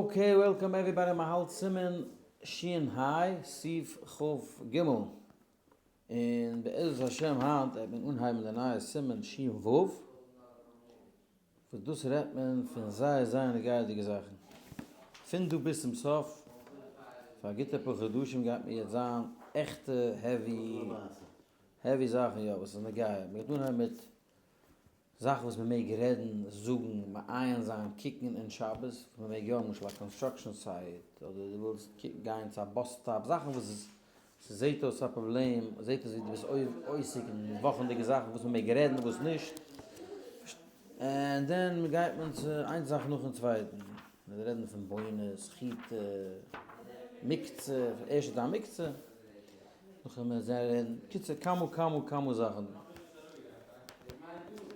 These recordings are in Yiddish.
Okay welcome everybody מען האלט סימן שין היי סעיף כ ג און בעזרת השם היינט וועט מען אנהייבן די נייע סימן שין וו וואס דאס רעדט מען פון זייער זייער נוגע'דיגע זאכן פון דא ביז צום סוף פאר א גוטע פאר חדשים גייט מען יעצט זיין עכטע heavy heavy זאכן יא וואס איז נוגע מען גייט אנהייבן מיט זאכן וואס מען מעג רעדן, זאגן, מעיין זיין, קוקן אין שבת, וואס מען מעג יא, למשל א construction site, אדער דו ווילסט גיין צו א bus stop, זאכן וואס ס'זעט אויס א פראבלעם, זעט אויס ווי דו ביסט עוסק אין וואכענדיגע זאכן וואס מען מעג רעדן און וואס נישט, and then גייט מען צו איין זאך נאכן צווייטן, מען רעדן פון בונה, סחיטה, מוקצה, ערשט איז דא א מוקצה. נאכדעם מיר זענען רעדן, קיצור כמה כמה כמה זאכן.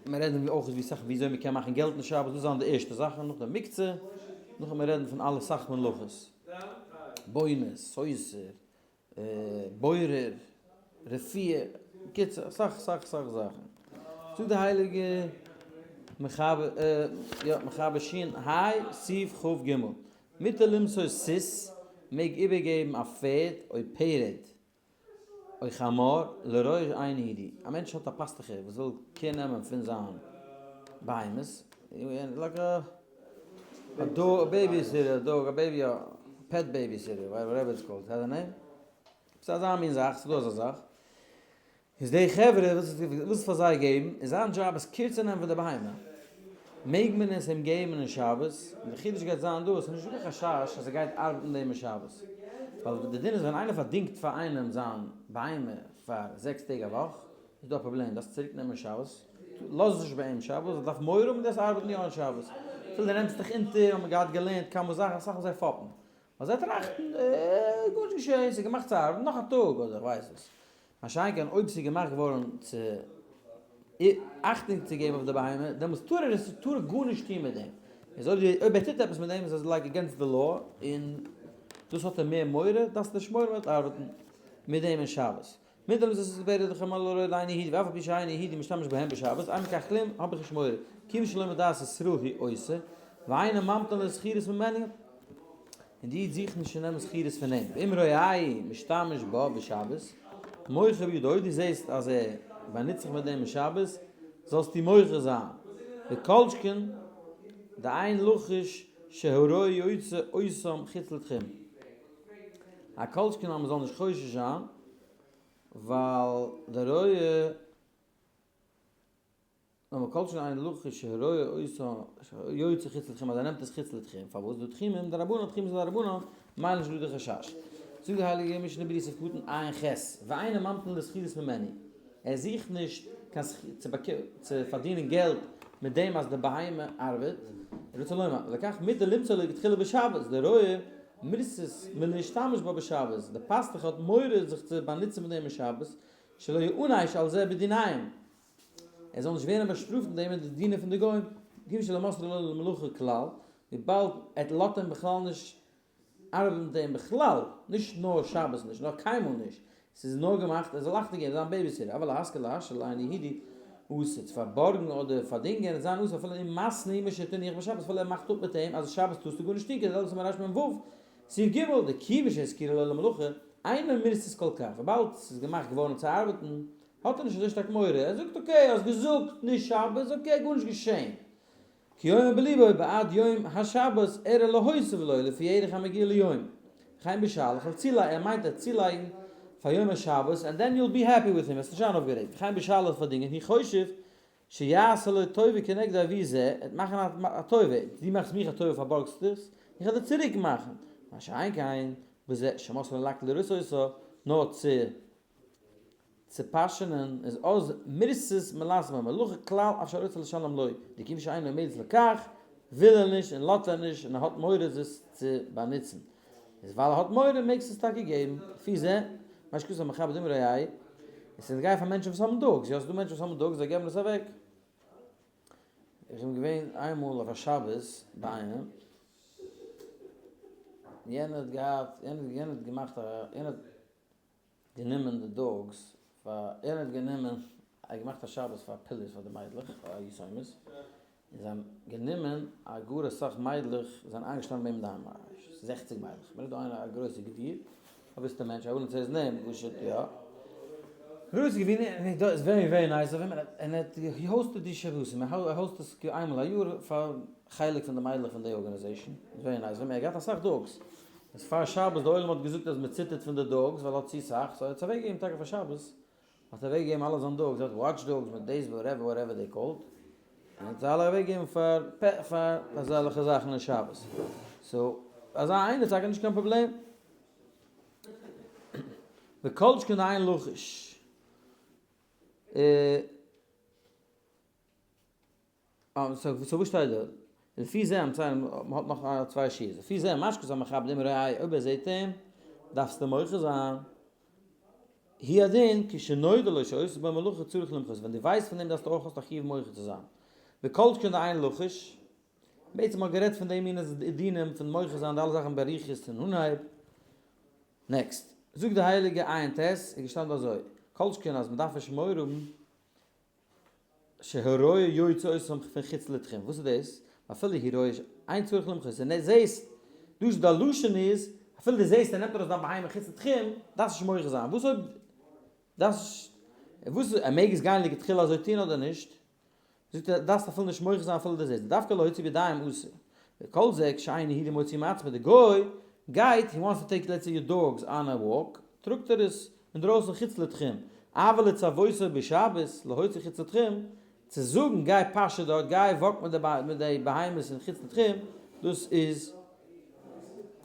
מיר רעדן אויך ווי סאך וויאזוי מען קען מאכן געלט אין שבת, דאס זענען די ערשטע זאכן, נאכדעם מוקצה, נאכדעם מיר רעדן פון אלע סאך מלאכות, בונה, סותר, בורר, רפואה, קיצור אסאך אסאך אסאך זאכן. זאגט די הייליגע מחבר, יא מחבר שין היי סעיף כ ג, מותר למסור סוס, מעג איבערגעבן א פערד או פרד או חמור לרועה שאינו יהודי, א מענטש האט א פאסטוכער וואס וויל care נעמען פון זיין בהמות, like א dog, א babysitter, א dog, א baby, א pet babysitter, whatever it's called, has a name? ס'איז אזא מין זאך, ס'איז דא אזא זאך. איז די חברה וואס ווילסט פאר זיי געבן, איז זיין דזשאב עס care צו נעמען פון די בהמה, מעג מען עס אים געבן אין שבת, און די חידוש גייט זיין דא, עס איז נישטא קיין חשש אז ער גייט ארבעטן דעם אין שבת, ווייל די דין איז ווען איינער פארדינגט פאר איינעם זיין בהמה פאר זעקס טעג א וואך, איז דא א פראבלעם, דארפסט צוריק נעמען שבת, לאז עס נישט ביי אים שבת, ווייל דארף מורא האבן דאס ארבעטן יא אין שבת, אפילו דו נעמסט דיך אונטער, האט מען געהאט געלערנט כמה זאכן, אסאך מאל זיי פאפן, ווייל זיי טראכטן, אה, גארנישט געשען, ס'איז געמאכט צו ארבעטן נאך א טאג אדער כ'ווייס וואס. מה שאין כן אויב ס'איז געמאכט געווארן צו אכטונג צו געבן אויף די בהמה, דעמאלטס טאר ער עס טאר ער גארנישט טון מיט דעם. איז אויב אויב ער טוט עפעס מיט דעם איז עס like against the law, און דאס האט ער מער מורא, דארפסט נישט מורא מ'וועט ארבעטן מיט דעם אין שבת. מיט דעם איז עס בערך די חמור לרועי לעיני הידי ואף על פי שאיני יהודי משתמש בהם בשבת, אין בכך כלום, האב איך נישט מורא, כיוון שלא מדעת ישראל הוא עושה, ואינו ממתין לשכירות ממנו, און די איד זוכט נישט צו נעמען שכירות פון אים, ואם רואהו משתמש בה בשבת, מוחה בידו, אויב דו זעסט אז ער באנוצט זיך מיט דעם אין שבת, זאלסטו מוחה זיין, וכל שכן דאין לחוש שהרועה יוצא אותם חוץ לתחום. א כל שכן אז מ'זאל נישט חושש זיין, ווייל די רועה, נאר מכל שכן אין לחוש שהרועה עושה יוצא חוץ לתחום אז ער נעמט עס חוץ לתחום, פארוואס דא תחומים דרבנן תחומים זענען דרבנן, מילא נישט דא די חשש. זאגט די הייליגע משנה ברורה סעיף קטן עיין ח, ואינו ממתין לשכירות ממנו, ער זוכט נישט קיין צו פארדינען געלט מיט דעם אז די בהמה ארבעט, רוצה לומר, לכך מותר למצוא לכתחילה בשבת, די רועה מרסס מלהשתמש בה בשבת, די פאסטוך האט מורא זיך צו באנוצן מיט דעם אין שבת, שלא יענש על זה בדיניהם, ער זאל נישט ווערן באשטראפט אין דעם אין די דינים פון די גוים, כיוון שלא מסרו לו למלאכה כלל, וויבאלד ער לאזט אים בכלל נישט ארבעטן מיט אים בכלל, נישט נאר שבת נישט, נאר קיינמאל נישט, ס'איז נאר געמאכט ער זאל אכטונג געבן זיין babysitter, אבל להשכיר להשאיל לאינו יהודי אסור, צו פארבארגן אדער פארדינגען איז זיין אסור אפילו אם מתנה עמו שתניח בשבת אפילו ער מאכט אפ מיט אים אז שבת טארסטו גארנישט טון כדלהלן סימן רמ ו סעיף ג' דכיוון שהשכירו לו למלאכה אינו מרתת כל כך וויבאלד ס'איז געמאכט געווארן צו ארבעטן האט ער נישט אזוי שטארק מורא, ער זאגט okay האסט געזאגט נישט שבת okay גארנישט געשען. כי אומר בליבו בעד יום השבת אראה להוסיף לו לפי ערך המגיע ליום. וכן בשאלה כ'וועל צולייגן, ער מיינט ער צולייגן פאר יום השבת and then you'll be happy with him, וועסט נישט זיין אויפגערעגט, וכן בשאלה פארדינגען הוא חושב שיעשה לו טובה כנגדו אבי זה, ער וועט מאכן א טובה, דו מאכסט מיך א טובה פארבארגסט עס, איך וועל דיר צוריק מאכן, מה שאין כן בזה שמסרו לו רק לרעות אותו, נאר צו צו פאשענען איז אז מרתת מלעשות מלאכה כלל אף שרוצה לשלם לו, דכיוון שאינו עומדת לכך, וויל ער נישט און לאזט ער נישט און ער האט מורא זיס צו באנוצן, איז ווייל ער האט מורא מעגסט עס טאקע געבן, לפי זה, מה שכתוב המחבר דברי ה, עס איז נוגע פאר מענטשן וואס האבן dogs, יא ס'איז דא מענטשן וואס האבן dogs זיי געבן עס אוועק. איך בין געווען איינמאל אויף א שבת ביי איינעם, יענער האט געהאט, יענער האט געמאכט א, יענער האט גענומען די dogs פאר ער האט גענומען ער האט געמאכט א שבת פאר פילעס פאר די מיידלעך פאר יתומות. און זיי האבן גענומען א גאר אסאך מיידלעך זענען איינגעשטאנען ביי אים אינדערהיים, זעכציג מיידלעך, מ'רעדט דא איינער א גרויסע גביר, באוויסטע מענטש, I wouldn't say his name, פשוט יא, גרויסע גביר, און ער איז very very nice אויף אים, און ער האט he hosted די שבתים, ער host עס איינמאל א יאר פאר חלק פון די מיידלעך פון די organization, very nice אויף אים, ער האט געהאט אסאך dogs, איז פאר שבת די עולם האט געזאגט אז מ'ציטערט פון די dogs ווייל ער האט צו סאך, so ער האט עס אוועקגעגעבן טאקע פאר שבת, האט אוועק געגעבן אלע זיין dogs, ער האט watch dogs מיט דאס whatever whatever they called, און האט זיי אלע אוועק געגעבן פאר פאר אזעלכע זאכן אין שבת, so אזא איינער איז טאקע נישט קיין פראבלעם. וכל שכן אין לחש. so וואס שטייט דא? לפי זה, I'm sorry, מ'האט נאך צוויי שורות. לפי זה, משכות המכבד אם ראה, אויב ער זעט אים, דארפסטו מוחה זיין. הוא הדין, כשנודע לו שעושה בו מלאכה צריך למחות. ווען דו ווייסט פון דעם דארפסטו אויך האסט א חיוב מוחה צו זיין. וכל שכן דאין לחש. בעצם מ'האט גערעדט פון די מיני דינים פון מוחה זיין די אלע זאכן באריכות פון אנהייב. next. זאגט די הייליגע עיין ט, איז געשטאנען אזוי, כל שכן אז מ'דארף נישט מורא האבן שהרועה יוצא אותם פון חוץ לתחום, וואס איז דאס? אפילו הוא רואה שאין צריך למחות, און זעסט, דא איז די לשון איז, אפילו דו זעסט ער נעמט ארויס דיין בהמה חוץ לתחום, דארפסט נישט מוחה זיין, וואס אויב דארפסט וואס ער מעג עס גיין לכתחילה אזוי טון אדער נישט? זאגט ער דארפסט אפילו נישט מוחה זיין אפילו דו זעסט, דווקא להוציא בידיים אסור, וכל זה כשאין יהודי מוציא מעצמו, די גוי גייט, he wants to take let's say your dogs on a walk, טראגט ער עס אינדרויסן חוץ לתחום, אבל לצוותו בשבת להוציא חוץ לתחום, צו זאגן גיי פאשע דארט, גיי walk מיט די בהמות אין חוץ לתחום, דאס איז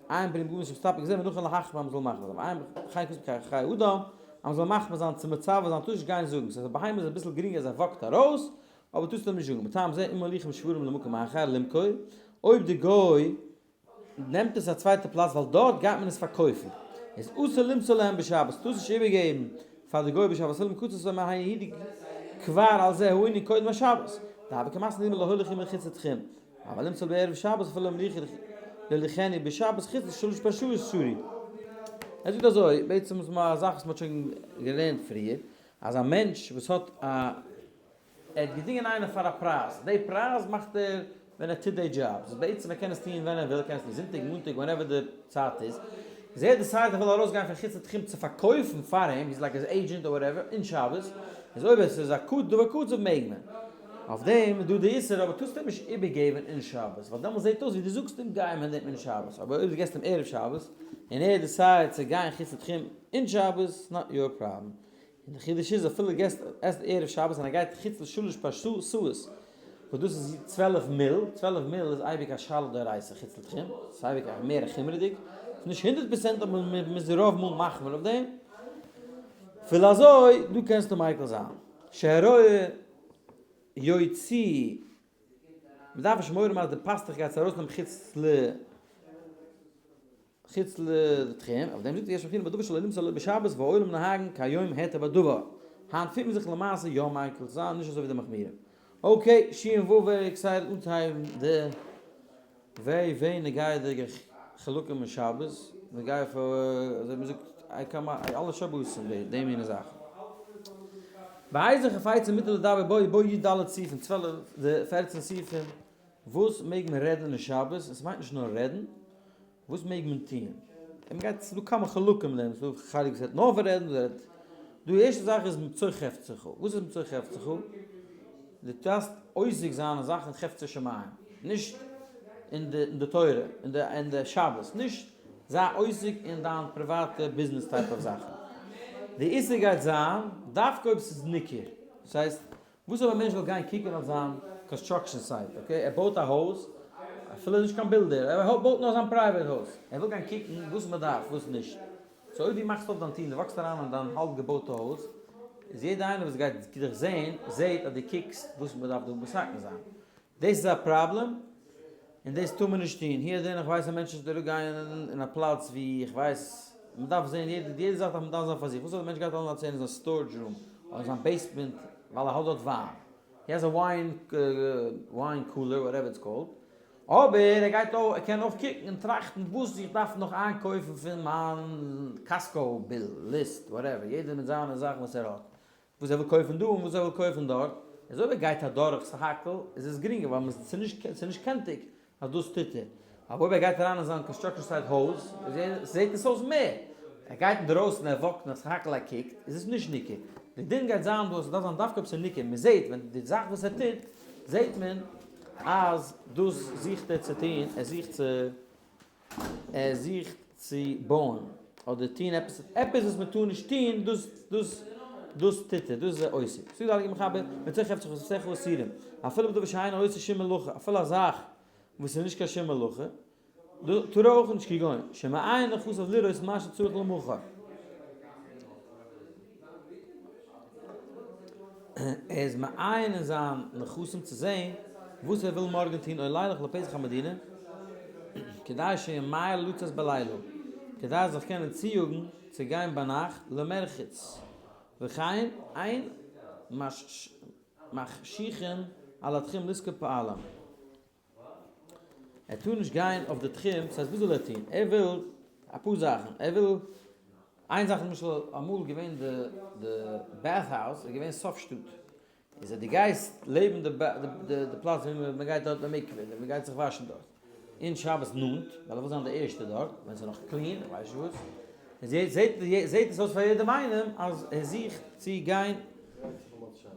עיין פרי מגדים שמסתפק זה ונכון להחמיר אז מ'זאל מחמיר זיין, ועיין בחיים כתוב כחיי אדם, אז מ'זאל מחמיר זיין צו מצווה זיין טארסט נישט גיין זאגן, ס'איז א בהמה איז אביסל גרינגער אז ער walk ט ארויס, אבער טארסט אים נישט זאגן, מטעם זה אם מוליכים שוורים למקום אחר למכור, אויב די גוי נעמט עס א צווייטע פלאץ ווייל דארט גייט מען עס פארקויפן, איז אסור למסור להם בשבת, טארסט נישט איבערגעבן פאר די גוי בשבת אפילו מקצת מהיהודי כבר על זה העני קודם השבת, דהוה כמתנה דמי להוליך עמו חוץ לתחום, אבל למסור בערב שבת אפילו להוליכנו בשבת חוץ לשלש פרסאות שרי. ער זאגט אזוי, בעצם איז א זאך וואס מען האט שוין געלערנט פריער, אז א מענטש וואס האט א. ער האט געדינגען איינעם פאר א פרייז, די פרייז מאכט ער ווען ער טוט די דזשאב, ס'איז בעצם ער קען עס טון ווען ער וויל, ער קען עס טון זונטאג, מאנטאג, whenever די צייט איז, איז ער decide ער וויל ארויסגיין פון חוץ לתחום צו פארקויפן פאר אים, he's like his agent or whatever, אין שבת, איז אויב עס איז א דבר קצוב מעג מען. אויף דעם איז דא די איסור, אבער טארסט אים נישט איבערגעבן אין שבת, ווייל דעמאלס זעט אויס ווי דו זאגסט אים גיי מיט דעם אין שבת, אבער אויב דו געסט אים ערב שבת, און ער decide צו גיין חוץ לתחום אין שבת, not your problem. און די חידוש איז אפילו געסט עסט ערב שבת און ער גייט חוץ לשלש פרסאות וואס דאס איז 12 מיל, 12 מיל איז אייביג א שאלה דאורייתא חוץ לתחום, ס'איז אייביג א מער חומרה'דיג, ס'איז נישט 100% אבער מ'איז רוב מאל מחמיר אויף דעם, אפילו אזוי דא קענסטו מיקל זיין, שהרועה יוציא, מ'דארף נישט מורא האבן אז די פאסטוך גייט עס ארויסנעמען חוץ ל. חוץ לתחום, אויף דעם זאגט יש מחמירין בדבר שלא למסור לו בשבת והעולם נוהגין כהיום היתר בדבר. היינט פירט מען זיך למעשה יא מיקל צו זיין, נישט אזוי ווי די מחמירים. okay, שיעור ו' very excited אנצוהייבן די וועי וועי נוגע'דיגע חלקים אין שבת, נוגע פאר אזוי ווי מ'זאגט אלע שבתים די די מיני זאכן. באיזה חפצים מותר לדבר בו בו י ד סעיפים 12 די 14 סעיפים וואס מעג מען רעדן אין שבת, און ס'מיינט נישט נאר רעדן, וואס מעג מען טון? און מ'גייט, ס'איז דא כמה חלקים אין דעם, ס'איז דא חלק וואס רעדט נאר פון רעדן, וואס רעדט, די ערשטע זאך איז מצוא חפצך, וואס איז מצוא חפצך? דו טארסט עוסק זיין אין זאכן חפצי שמים, נישט אין די אין די תורה, אין די אין די שבת, נישט זיי עוסק אין דיין פריוואטע ביזנעס type of זאכן. די איסור גייט זיין דווקא אויב ס'איז ניכר, דאס הייסט וואס אויב א מענטש וויל גיין קוקן אויף זיין construction site, okay, ער בויט א הויז, אפילו נישט קיין builder, ער בויט נאר זיין private הויז, ער וויל גיין קוקן וואס מען דארף וואס נישט, so אויב דו מאכסט אויף דיין טיר און דו walk סט אריין אין דיין האלב געבויטע הויז, איז יעדער איינער וואס גייט דיך זען, זעט אז דו קוקסט וואס מען דארף דא מתקן זיין. דאס איז א פראבלעם, און דאס טאר מען נישט טון. היות דען איך ווייס אז מענטשן זאלן אראפגיין אין א פלאץ ווי איך ווייס, מען דארף זען יעדע יעדע זאך דארף מען דן זיין פאר זיך. וואס אויב א מענטש גייט אליין אין זיין storage room אדער זיין basement ווייל ער האט דארט וויין, he has a wine wine cooler whatever it's called, אבער ער גייט אויך ער קען אויך קוקן און טראכטן וואס איך דארף נאך איינקויפן פון מיין Costco bill list whatever, יעדער מיט זיינע זאכן וואס ער האט. וואס ער וויל קויפן דא און וואס ער וויל קויפן דארט, איז אויב ער גייט אדורך סך הכל איז עס גרינגער ווייל ס'איז נישט קענטיג אז דאס טוט ער. אבער אויב ער גייט אריין אין זיין construction site הויז זעט עס אויס מער. ער גייט אינדערויסן ער walk ט נאך סך הכל ער קוקט איז עס נישט ניכר. די דין גייט זיין דא אז ס'דארף זיין דווקא אויב ס'איז ניכר. מ'זעט ווען די זאך וואס ער טוט זעט מען אז דאס זוכט ער צו טון ער זוכט צו ער זוכט צו בויען אדער טון עפעס עפעס וואס מען טאר נישט טון דאס דאס דאס טוט ער דאס איז ער עוסק. זאגט די הייליגע מחבר מצא חפצך ושפתיך אסורים אפילו בדבר שאינו עושה שום מלאכה אפילו א זאך וואס איז נישט קיין שום מלאכה טאר ער אויך נישט כגון שמעיין נכסיו לראות מה שצריך למחר. ער איז מעיין אין זיין נכסים צו זען וואס ער וויל מארגן טון או לילך לפתח המדינה כדי שימהר לצאת בלילה כדי ער זאל זיך קענען צויאגן צו גיין ביינאכט למרחץ וכן אין מחשיכין על התחום לשכור פועלים. ער טאר נישט גיין אויף די תחום, ס'הייסט וואס זאל ער טון? ער וויל אפאר זאכן, ער וויל איין זאך למשל אמאל געווען די די bath house איז געווען סוף שטאט, איז אז דו גייסט לעבן די די פלאץ ווי מען גייט דארט למקווה, מען גייט זיך וואשן דארט, אין שבת נאנט, ווייל ער וויל זיין די ערשטע דארט, ווען ס'איז נאך clean, איך ווייס נישט וואס, זעט זעט עס אויס פאר יעדעם איינעם אז ער זוכט צו גיין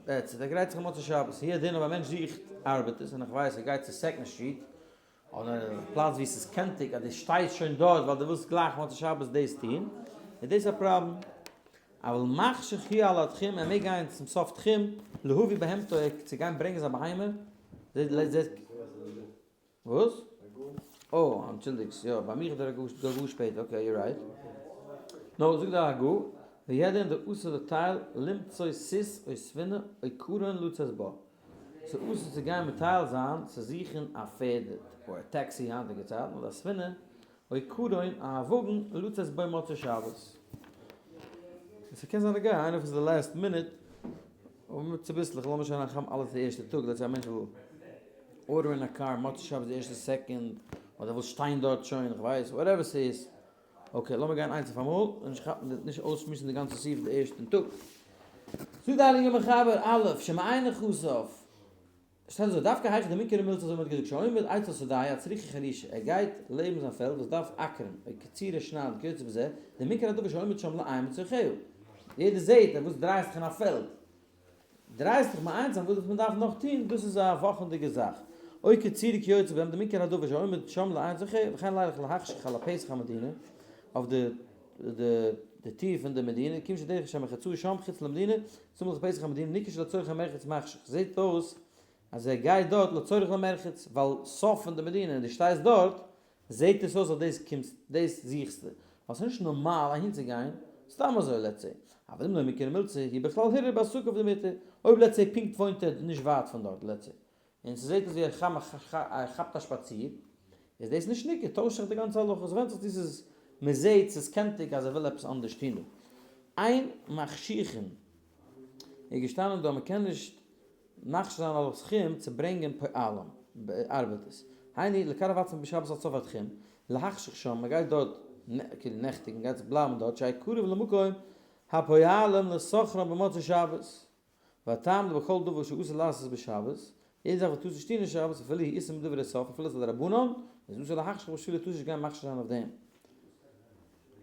that's it, ער גרייט זיך מוצאי שבת, הוא הדין אויב א מענטש זוכט ארבעטערס און איך ווייס ער גייט צו Second Street אדער א פלאץ ווי ס'איז קענטיג אז דו שטייסט שוין דארט ווייל דו ווילסט גלייך מוצאי שבת דאס טון, איז דאס א פראבלעם. אבל מחשיך הוא על התחום, ער מעג גיין צום סוף תחום, להביא בהמתו, צו גיין ברענגען זיין בהמה, וואס? אה, אנטשולדיגס, יא, ביי מיך איז דער הגה שפעט, okay, you're right. נו, זאגט דער הגה, וידען דאסור לטייל למצוא סוס או ספינה או קרון לצאת בה. ס'איז אסור צו גיין מטייל זיין צו זוכן א פערד או א טעקסי היינטיגע צייטן אדער א ספינה או קרון א וואגן לצאת בו מוצאי שבת. און ס'קען זיין הגה איינער וואס איז די last minute אבער צוביסלעך לאמיר שוין אריינכאפן אלעס די ערשטע טאג let's say א מענטש וויל order ן א קאר מוצאי שבת די ערשטע second, אדער וויל שטיין דארט שוין, איך ווייס, whatever ס'איז. okay, לאמיר גיין איינס אויף אמאל, און נישט כאפן די, נישט אויסשמועסן די גאנצע סעיף די ערשטן טאג. זאגט די הייליגע מחבר, א', שמעיין נכסיו. שטייט אזוי, דווקא היכא דמינכרא מילתא אזוי ווי מ'האט געזאגט שעומד אצל שדהו הצריכה חרישה, ער גייט לעבן זיין פעלד וואס דארף אקערן, או קצירה שניידן כיוצא בזה, דמינכרא הדבר שעומד שם לעיין בצרכיה. יעדער זעט אז וואס דרייסט זיך אין א פעלד, דרייסט זיך מעיין זיין וואס מען דארף נאך טון, דאס איז א וואכענדיגע זאך. או קצירה כיוצא בהם דמינכר הדבר שעומד שם לעיין בצרכיה, וכן לילך להחשיך על הפתח המדינה, אויף די די טיר פון די מדינה, כיוון שדרך שמחצאה שם חוץ למדינה, סמוך לפתח המדינה, ניכר שלצורך המרחץ מחשיך, זעט אויס אז ער גייט דארט לצורך למרחץ, ווייל סוף פון די מדינה און דו שטייסט דארט, זעט עס אויס אז דאס קומסט דאס זוכסטו, ווייל ס'איז נישט נארמאל אהינצוגיין סתם אזוי let's say, אבל אם לא מינכרא מילתא הוא בכלל הרהר בעסקיו דמותר, אויב let's say פונקט וואוינט ער נישט ווייט פון דארט let's say, און ס'זעט אויס ווי ער כאפט א שפאציר, איז דאס נישט ניכר, טוישט זיך די גאנצע הלכה, ס'ווענדט זיך צו ס'איז מ'זעט ס'איז קענטיג אז ער וויל עפעס אנדערש טון דא. אין מחשיכין איז געשטאנען דא אז מ'קען נישט מחשיך זיין על התחום צו ברענגען פועלים, ארבעטערס. היינו, לקרב עצמו בשבת עד סוף התחום, להחשיך שם, מ'גייט דארט כאילו נעכטיגן, מ'גייט זיך בלייבן דארט, שיהא קרוב למקום הפועלים לשכרם במוצאי שבת. והטעם דבכל דבר שאסור לעשות בשבת, יעדע זאך וואס טארסט נישט טון אין שבת, אפילו הוא איסור מדברי סוף, אפילו עס איז א דרבנן, איז אסור להחשיך בשביל טארסט נישט גיין מחשיך זיין אויף דעם.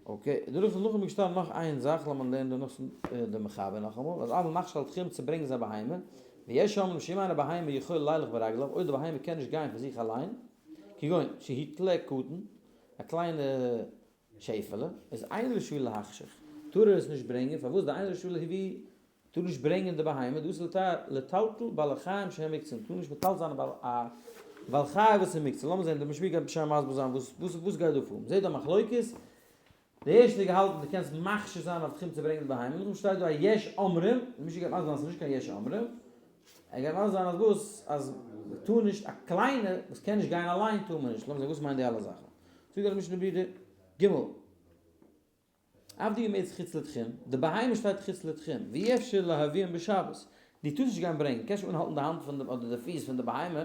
okay, דערנאך איז נאכדעם געשטאנען נאך איין זאך, לאמיר לערנען דערנאך די מחבר נאכאמאל, אז אבל מחשיך על תחום צו ברענגען זיין בהמה, ויש אומרים שאם אין הבהמה יכולה לילך ברגליו, אויב די בהמה קען נישט גיין פון זיך אליין, כגון שהיא טלה קטן, א קליינע שעפעלע, איז אין רשאי להחשיך, טאר ער עס נישט ברענגען, פארוואס דאין רשאי להביא, טאר נישט ברענגען די בהמה, דאס איז לטלטל בעלי חיים שהם מוקצין, טאר נישט מטלטל זיין א בעל חי וואס איז מוקצה, לאמיר זען, די משמי' גייט בשם מסביר זיין וואס וואס גייט דא פאר, מ'זעט דא מחלוקת, די ערשטע האט געהאלטן דו קענסט מכשיר זיין אויף תחום צו ברענגען די בהמה, נאכדעם שטייט דא א יש אומרים, די משנה גייט מסביר זיין אז ס'איז נישט קיין יש אומרים, ער גייט מסביר זיין אז וואס, אז מ'טאר נישט א קליינע וואס קען נישט גיין אליין טאר מען נישט, לאמיר זען וואס מיינט די אלע זאכן, זאגט דער משנה ברורה, ג. אף דהיא עומדת חוץ לתחום, די בהמה שטייט חוץ לתחום, ואי אפשר להביאם בשבת, דו טארסט נישט גיין ברענגען, קענסט נישט אנהאלטן די האנט פון די אדער די פיס פון די בהמה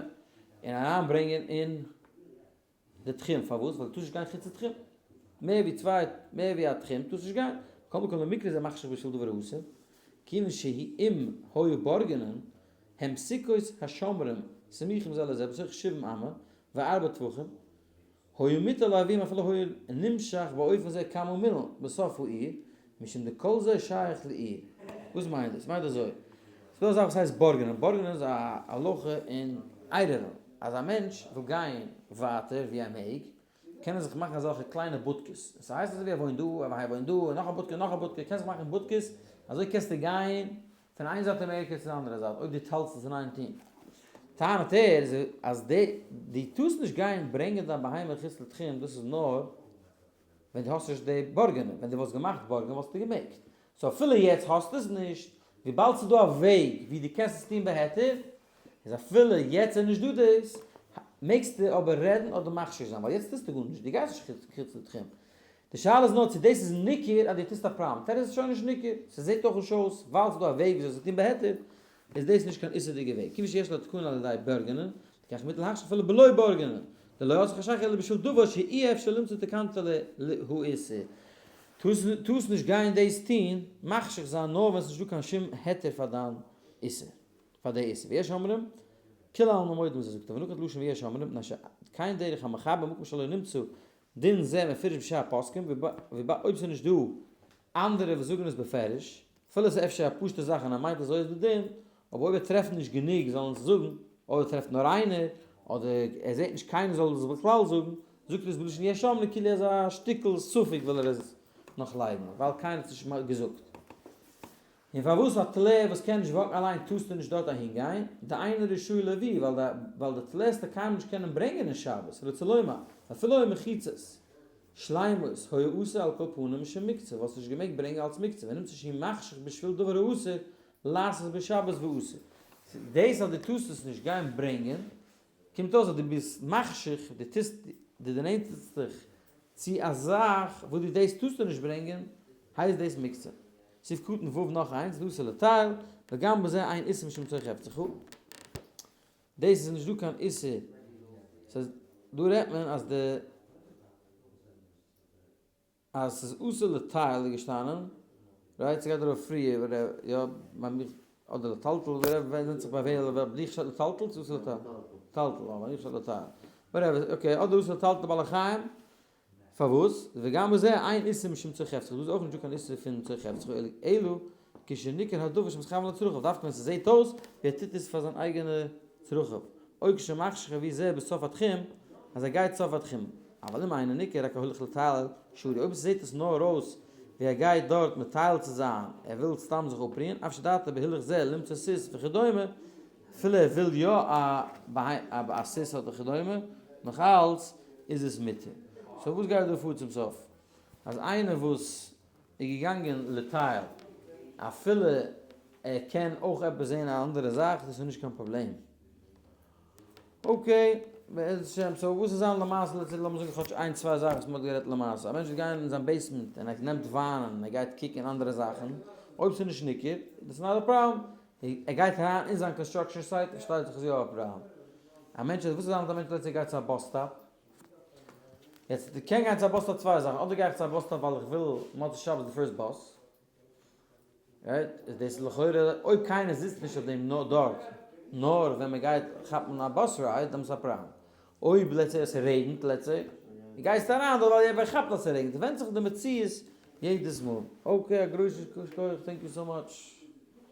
און אריין ברענגען אין די תחום, פארוואס? ווייל דו טארסט נישט גיין חוץ לתחום, מער ווי צוויי, מער ווי א תחום טארסט נישט גיין, מכל מקום במקרה זה מחשיך בשביל דבר האסור, כיוון שהיא אם היה בורגנין. הם סוכות השומרים סמוכים זה לזה בתוך שבעים אמה וארבע טפחים, היה מותר להביאם אפילו היה נמשך באופן זה כמה מילין בסוף העיר, משום דכל זה שייך לעיר. וואס מיינט דאס? מיינט אזוי, ס'דא א זאך וואס הייסט בורגנין, בורגנין איז א הלכה אין עירובין, אז א מענטש וויל גיין ווייטער ווי ער מעג, קען ער זיך מאכן אזעלכע קליינע בודקעס, ס'הייסט אזוי ווי ער וואוינט דא, ער וואוינט דא, און נאך א בודקע און נאך א בודקע, קענסט זיך מאכן בודקעס, אזוי קענסטו גיין פון איין זייט אמעריקע צו די אנדערע זייט, אויב דו האלטסט עס אין איין טון. טענה'ט ער אז די דו טארסט נישט גיין ברענגען דיין בהמה חוץ לתחום, דאס איז נאר ווען דו האסט נישט די בורגנין, ווען דו וואלסט געמאכט בורגנין וואלסטו געמעגט. so אפילו יעצט האסטו עס נישט, וויבאלד ס'איז דא א וועג ווי דו קענסט עס טון בהיתר, איז אפילו יעצט איז נישט דא דאס, מעגסטו אבער רעדן אדער מכשיר זיין, ווייל יעצט טוסטו גארנישט, דו גייסט נישט חוץ לתחום. די שאלה איז נאר צו דאס איז ניכר אז דו טוסט א פראבלעם, תירוץ איז שוין נישט ניכר, ס'זעט אויך נישט אויס, ווייל ס'איז דא א וועג וויאזוי עס צו טון בהיתר, איז דאס נישט קיין איסור'דיגע וועג, כיוון שיש לו תקנה על ידי בורגנין, לכך מותר להכשיר אפילו בלא בורגנין, דלא עשה חשך אלא בשביל דבר שאי אפשר למצוא תקנתא להאיסור. טארסט נישט גיין דאס טון, מכשיר זיין נאר ווען ס'איז נישטא קיין שום היתר פאר דיין איסור. פאר די איסור. ויש אומרים, כולי עלמא מודים בזה זאגט ער, ונקט לשון ויש אומרים, מפני שכן דרך המחבר במקום שלא נמצא דין זה מפורש בשאר הפוסקים, וויבאלד אויב ס'איז נישט דא אנדערע וואס זאגן עס בפירוש, אפילו ס'איז אפשר א פשוטע זאך און ער מיינט אזוי איז די דין, אבער אויב ער טרעפט נישט גענוג זאלן עס זאגן, אויב ער טרעפט נאר איינער, אדער ער זעט נישט קיינער זאל עס בכלל זאגן, זאגט ער עס בלשון יש אומרים כאילו איז א שטיקל ספק וויל ער עס נאך לייגן, ווייל קיינער האט עס נישט געזאגט. און פארוואס א טלה וואס קען נישט walk ן אליין טארסטו נישט דארט אהין גיין, דאינו רשאי להביא, ווייל די טלה וועסטו קיינמאל נישט קענען ברענגען אין שבת, רוצה לומר, אפילו אויב מחיצות שלימות היה אסור על כל פנים משום מוקצה, וואלסט נישט געמעגט ברענגען אלס מוקצה, ונמצא שהוא מחשיך בשביל דבר האסור לעשות בשבת ואסור. דאס אז דו טארסט עס נישט גיין ברענגען, קומט אויס אז דו ביסט מחשיך, דו טוסט, דו דערנענטערסט דיך צו א זאך וואס דו דאס טארסטו נישט ברענגען, הייסט דאס מוקצה. סעיף קטן ו' נאך איינס, דאס איז לטייל, וגם בזה אין איסור משום צורך חפצך. דאס איז נישט דא קיין איסור, ס'הייסט דא רעדט מען אז די אז ס'איז אסור לטייל איז געשטאנען, right? ס'גייט ארויף פריער יא ביי מיך אדער לטלטל ווענדט זיך ביי וועם ביי דיך שטייט לטלטל צו אסור לטייל? לטלטל, אה ביי מיך שטייט לטייל, whatever, okay אדער אסור לטלטל בעלי חיים פארוואס? וגם בזה אין איסור משום צורך חפצך, דא איז אויך נישטא קיין איסור פון צורך חפצך, אלא כשניכר הדבר שמתכוון לצרכיו, דווקא ווען ס'זעהט אויס ווי ער טוט עס פאר זיין אייגענע צרכיו, או כשמחשיך ווי זה בסוף התחום, אז ער גייט סוף התחום, אבל אם אינו ניכר רק ההולך לטייל שרי, אויב ס'זעהט עס נאר אויס ווי ער גייט דארט מטייל צו זיין, ער וויל סתם זיך אפרוען, אף שדעתו בהילוך זה למצוא סוס וכדומה, אפילו ער וויל יא א סוס אדער כדומה, נאך אלץ איז עס מותר. so וואס גייט דא פאר צום סוף? אז איינער וואס איז געגאנגען לטייל אפילו ער קען אויך עפעס זעהן א אנדערע זאך, דאס איז נישט קיין פראבלעם. okay, בעזרת השם, so וואס איז זיין למעשה לעצט לאמיר זאגן כאטש איין צוויי זאכן וואס מען האט גערעדט למעשה, א מענטש וועט גיין אין זיין basement און ער נעמט וויינען און ער גייט קוקן אנדערע זאכן, אויב ס'איז נישט ניכר, דאס איז not a problem, ער גייט אריין אין זיין construction site, פארשטייט זיך איז יא א פראבלעם. א מענטש, וואס איז זיין אז א מענטש לעצט ער גייט צו א bus stop, יעצט דו קען גיין צו א bus stop צוויי זאכן, אדער גיי איך צו א bus stop ווייל איך וויל מוצאי שבת די first bus, right? איז דאס לכאורה אויב קיינער זיצט נישט אויף דעם נאר דארט, נאר ווען מען גייט כאפן א bus ride, דעמאלטס איז א פראבלעם. אויב let's say עס רעגנט let's say, גייסטו אריין דארט ווייל ווער כאפט אז עס רעגנט, ווענדט זיך די מציאות יעדעס מאל. okay א גרויסן שכוח thank you so much.